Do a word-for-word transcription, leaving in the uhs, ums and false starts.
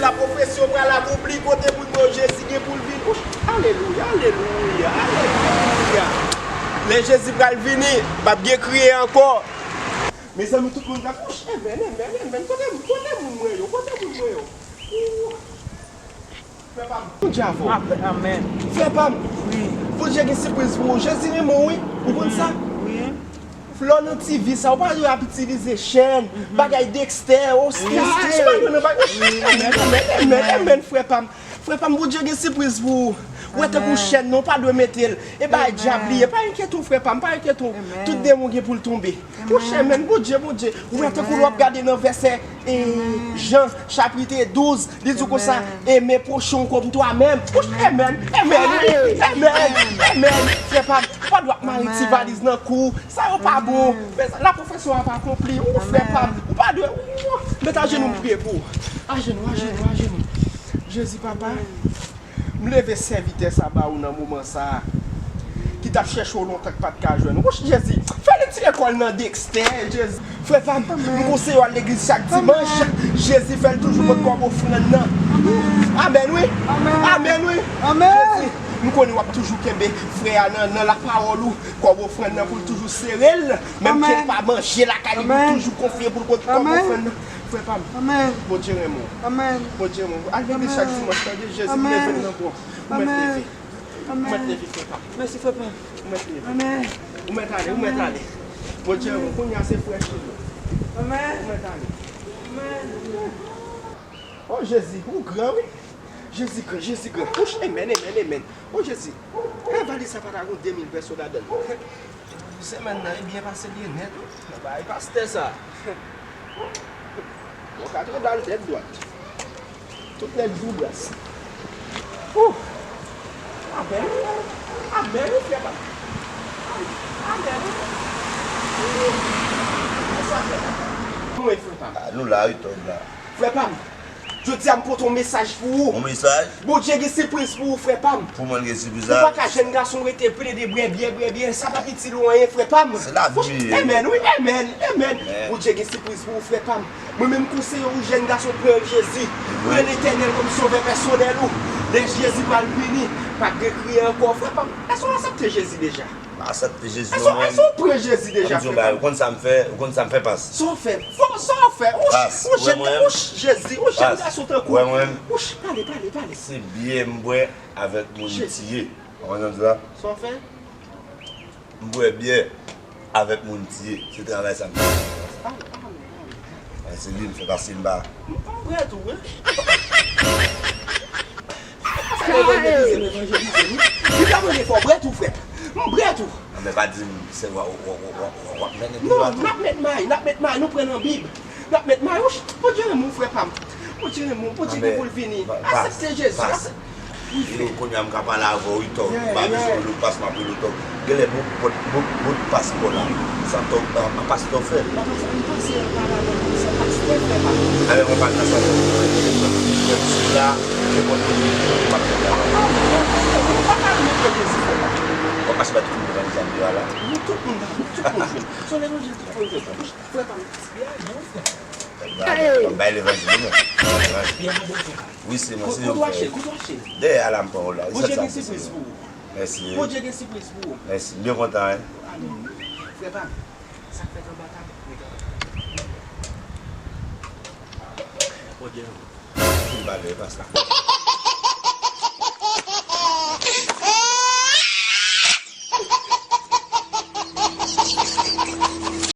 Sa pwofesyon pral akonpli, kote moun mwen yo Jezi gen pou l vin. Alelouya, alelouya, alelouya. Lè Jezi pral vini, p ap gen kriye ankò. Mezanmi, tout moun pral, wouch, amen, amen, amen. Kote, kote moun mwen yo, kote moun mwen yo? Frè pa m, Bondye avè w. Amèn. Frè pa m, Bondye gen sipriz pou ou. Jezi renmen w, wi. Ou konn sa? Lè w nan T V sa, ou pa dwe ap itilize chèn, bagay Dexter, Oskis, ou pa dwe nan bagay. Amen, amen, amen, amen, frè pa m. Frè pa m, Bondye gen sipriz pou ou. Ou wè tankou chèn nan, ou pa dwe mete l. E bagay dyab li ye. Pa enkyete w, frè pa m, pa enkyete w. Tout demon gen pou l tonbe. Wouch, amen, Bondye, Bondye. Ou wè tankou lè w ap gade nan vèsè, e, Jan, chapit douz, li di w konsa, eme pwochen w kòm twa menm. Wouch, amen, amen, amen, amen. Frè pa m, ou pa dwe ap mare ti valiz nan kou. Sa yo pa bon. Men la pwofesyon ap akonpli. Ou frè pa m, ou pa dwe. Ou, met ajenou m priye pou ou. Ajenou, ajenou, ajenou. Jezi, papa. M leve sèvitè sa ba ou nan moman sa a, ki t ap chèche w lontan k pa t ka jwenn ou. Wouch, Jezi, fè l tire kò l nan Dexter, Jezi. Frè pa m, m konseye w al legliz chak dimanch. Jezi, fè l toujou pot kòb ofrann nan. Amèn, wi. Amèn, wi. Jezi, m konnen w ap toujou kenbe frè a nan, nan lapawòl ou, kòb ofrann nan pou l toujou sere l. Menm ke l pa manje lakay li, pou l toujou konfye pou l pot kòb ofrann nan. Frè pa m. Amèn. Bondye renmen w. Amèn. Bondye renmen w. Al legliz chak dimanch, tande Jezi, leve l nan bon. Ou mèt leve. Ou mèt leve, frè pa m. Mèsi, frè pa m. Ou mèt leve. Amèn. Ou mèt ale, ou mèt ale. Bondye renmen w. Kounye a se frè cheri. Amèn. Ou mèt ale. Amèn. O Jezi, ou gran, wi. Jezi gran, Jezi gran. Wouch, amen, amen, amen. O Jezi, e valiz sa pa ta gon de mil pèso ladan l. Semèn nan, e byen pase byen nèt, wi. Nan bagay pastè sa. Bon, katredan l tèt dwat. Tout nèt jou bras. Ou! Amèn. Amèn, wi, frè pa m. Amèn, wi. Ou! Sa frè pa m. Mwen, frè pa m. Ah, nou la, wi, tòg la. Frè pa m. Jodi a m pote yon mesaj pou ou. Yon mesaj? Bondye gen sipriz pou ou, frè pa m. Pou mwen, l gen sipriz la. Ou pa ka jèn gason rete plede bwè byè, bwè byè, sa p ap itil ou anyen, frè pa m. Se lavi m ye. Amen, wi, amen, amen. Bondye gen sipriz pou ou, frè pa m. Mwen menm, m konseye ou, jèn gason, pran Jezi. Pran Letènèl kòm sovè pèsonèl ou. Lè Jezi pral vini, pa gen kriye ankò, frè pa m. Èske w aksepte Jezi deja? M aksepte Jezi non, mwen. Èske w pran Jezi deja, frè pa m? Ou konn sa m fè, ou konn sa m fè, pas. Sa w fè? Sa w fè? Ou jèn, ou Jezi, ou jèn gason tankou. Pas, ou wè mwen. Ou pale, pale, pale. Se byè m bwè avèk moun m tiye. Ou konn sa m di la? Sa w fè? M bwè byè avèk moun m tiye. Se travay sa m fè. Ah, ah, ah. Se li m fè, paske m pa. M prè tou, wi. Evanjelize m, evanjelize m, wi. Li ta mande fò w prè tou, frè. M prè tou. Nan, men pa di m se w ap mennen. Non, n ap met may, n ap met may, nou pran nan Bib. N ap met may, wouch, Bondye renmen w, frè pa m. Bondye renmen w, Bondye gen pou l vini. Aksepte Jezi, aksepte. Yo, kounye a m ka pale avè w, wi, tòg. M pa bezwen rele w pas, m ap rele w tòg. Genlè bout, bout, bout, bout pas kò la. Sa tòg, an, an pas tòg fè. Anben, mwen pale nan sa tòg. Sila, se bon, m ap fè la. W ap mache bay tout moun nan zam yo a la. Tout moun, tout moun. Son levanjil, tout moun yo. Frè pa m. Bay levanjil, wi, men. Wi, se mwen, se yo. Kote w achte l? Kote w achte l? Dèyè a la, m pran w la. Bondye gen sipriz pou ou. Mèsi. Bondye gen sipriz pou ou. Mèsi. M byen kontan, wi. Amen. Frè pa m, sa k fèt anba tab, mete anba tab. Bondye renmen w. Fin pale, pastè.